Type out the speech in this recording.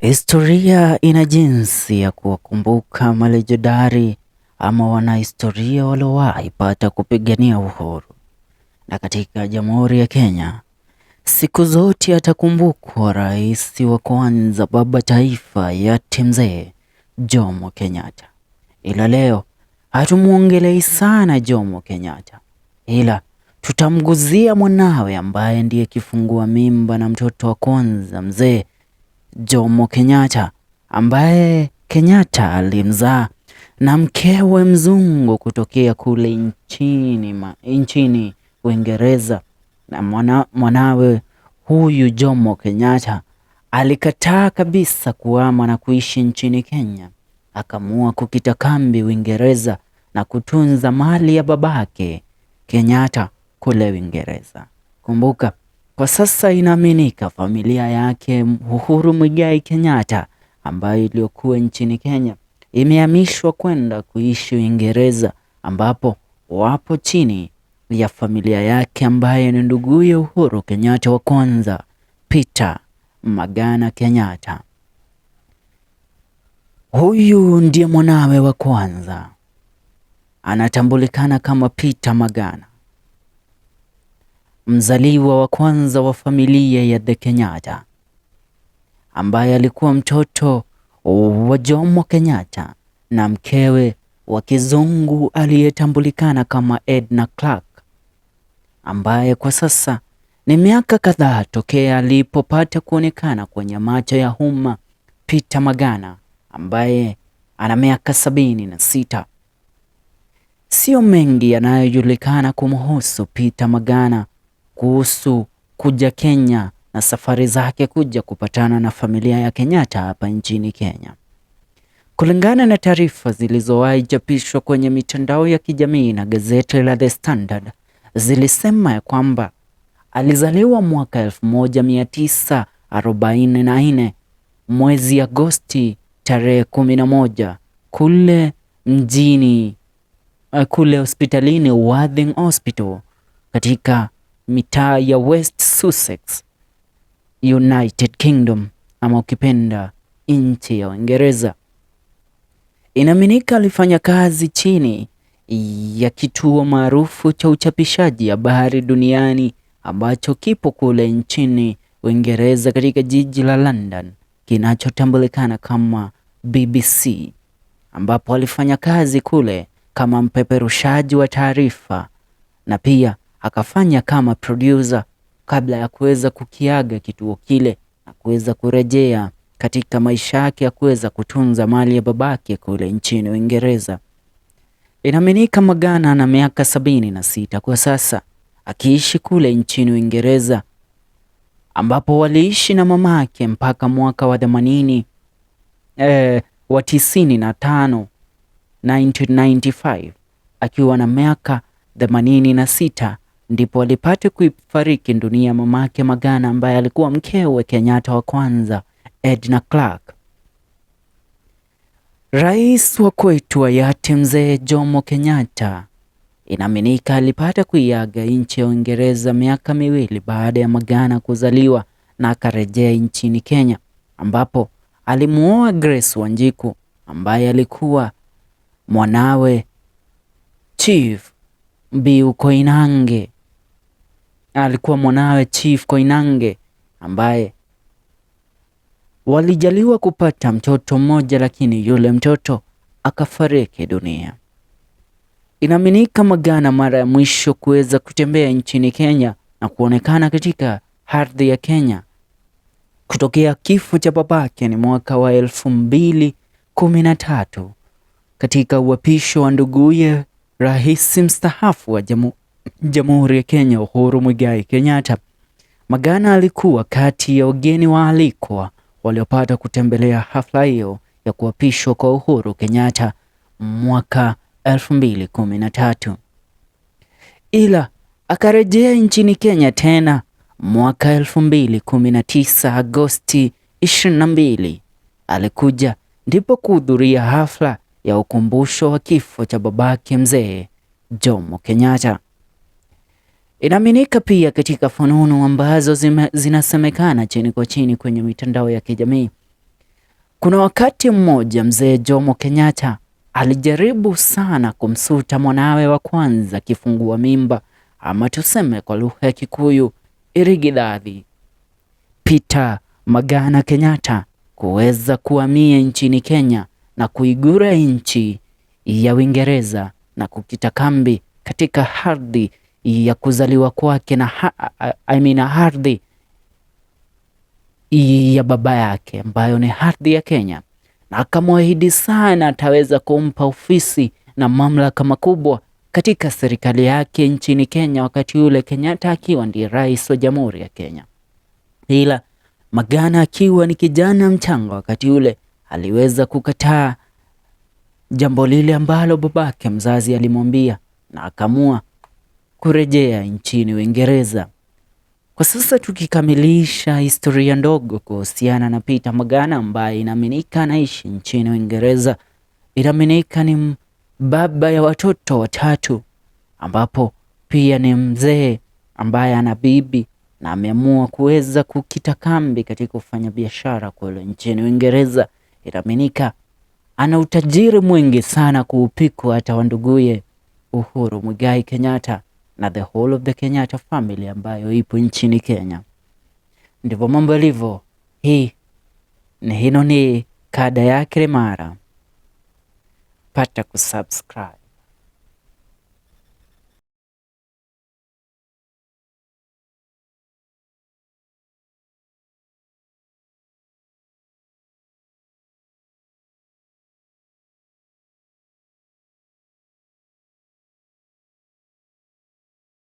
Historia ina jinsi ya kuwakumbuka malejendari ama wanahistoria waliowahi pata kupigania uhuru. Na katika Jamhuri ya Kenya, siku zote atakumbukwa rais wa kwanza baba taifa hayati Mzee Jomo Kenyatta. Ila leo hatumuongelei sana Jomo Kenyatta, ila tutamguzia mwanawe ambaye ndiye kifungua mimba na mtoto wa kwanza Mzee Jomo Kenyatta, ambaye Kenyatta alimzaa na mkewe mzungu kutokea kule nchini Uingereza. Na mwanawe huyu Jomo Kenyatta alikataa kabisa kuhama na kuishi nchini Kenya. Akaamua kukita kambi Uingereza na kutunza mali ya babake Kenyatta kule Uingereza. Kumbuka, kwa sasa inaaminika familia yake Uhuru Muigai Kenyatta ambayo iliyokuwa nchini Kenya imehamishwa kwenda kuishi Uingereza, ambapo wapo chini ya familia yake ambaye ni nduguye Uhuru Kenyatta wa kwanza, Peter Magana Kenyatta. Huyu ndiye mwanawe wa kwanza, anatambulikana kama Peter Magana, mzaliwa wa kwanza wa familia ya The Kenyatta, ambaye alikuwa mtoto wa Jomo Kenyatta na mkewe wa kizungu aliyetambulikana kama Edna Clark, ambaye kwa sasa ni miaka kadhaa tokea alipopata kuonekana kwenye macho ya umma. Peter Magana ambaye ana miaka 76. Sio mengi yanayojulikana kumhusu Peter Magana kuhusu kuja Kenya na safari zake kuja kupatana na familia ya Kenyatta hapa nchini Kenya. Kulingana na taarifa zilizowahi chapishwa kwenye mitandao ya kijamii na gazeti la The Standard, zilisema ya kwamba alizaliwa mwaka 1944 mwezi Agosti tarehe 11 kule mjini, kule hospitalini Worthing Hospital katika mitaa ya West Sussex, United Kingdom, ama ukipenda nchi ya Uingereza. Inaaminika alifanya kazi chini ya kituo maarufu cha uchapishaji habari duniani ambacho kipo kule nchini Uingereza katika jiji la London kinachotambulikana kama BBC, ambapo alifanya kazi kule kama mpeperushaji wa taarifa na pia akafanya kama producer kabla ya kuweza kukiaga kituo kile na kuweza kurejea katika maisha yake ya kuweza kutunza mali ya babake kule nchini Uingereza. Inaaminika Magana ana miaka 76 kwa sasa, akiishi kule nchini Uingereza ambapo waliishi na mamake mpaka mwaka wa wa 95, 1995, akiwa na miaka 86 ndipo alipata kuifariki dunia mamake Magana ambaye alikuwa mkewe Kenyatta wa kwanza, Edna Clark. Rais wa kwetu hayati Mzee Jomo Kenyatta inaaminika alipata kuiaga nchi ya Uingereza miaka miwili baada ya Magana kuzaliwa na akarejea nchini Kenya, ambapo alimuoa Grace Wanjiku ambaye alikuwa mwanawe Chief Mbiu Koinange. Alikuwa mwanawe Chief Koinange ambaye walijaliwa kupata mtoto mmoja, lakini yule mtoto akafariki dunia. Inaaminika Magana mara ya mwisho kuweza kutembea nchini Kenya na kuonekana katika ardhi ya Kenya kutokea kifo cha babake ni mwaka wa 2013 katika uapisho wa nduguye rais mstaafu wa Jamhuri ya Kenya Uhuru Muigai Kenyatta. Magana alikuwa kati ya wageni waalikwa waliopata kutembelea hafla hiyo ya kuapishwa kwa Uhuru Kenyatta mwaka 2013. Ila akarejea nchini Kenya tena mwaka 2019 Agosti 22. Alikuja ndipo kuhudhuria hafla ya ukumbusho wa kifo cha babake Mzee Jomo Kenyatta. Inaaminika pia katika fununu ambazo zinasemekana chini kwa chini kwenye mitandao ya kijamii, Kuna wakati mmoja mzee Jomo Kenyatta alijaribu sana kumsuta mwanawe wa kwanza kifungua mimba, ama tuseme kwa lugha ya Kikuyu irigidhathi, Peter Magana Kenyatta kuweza kuhamia nchini Kenya na kuigura nchi ya Uingereza na kukita kambi katika ardhi ya kuzaliwa kwake na I mean ardhi ya baba yake ambayo ni ardhi ya Kenya, na akamwahidi sana ataweza kumpa ofisi na mamlaka makubwa katika serikali yake nchini Kenya, wakati ule Kenyatta akiwa ndiye rais wa Jamhuri ya Kenya. Ila Magana akiwa ni kijana mchanga wakati ule aliweza kukataa jambo lile ambalo babake mzazi alimwambia na akaamua kurejea nchini Uingereza. Kwa sasa tukikamilisha historia ndogo kuhusiana na Peter Magana ambaye inaaminika anaishi nchini Uingereza. Inaaminika ni baba ya watoto watatu, ambapo pia ni mzee ambaye ana bibi na ameamua kuweza kukita kambi katika kufanya biashara kule nchini Uingereza. Inaaminika ana utajiri mwingi sana kuupikwa hata wanduguye Uhuru Muigai Kenyatta na the whole of the Kenyatta family ambayo ipo nchini Kenya. Ndivyo mambo yalivyo. Hii ni hino ni kada ya Kiremara. Pata kusubscribe.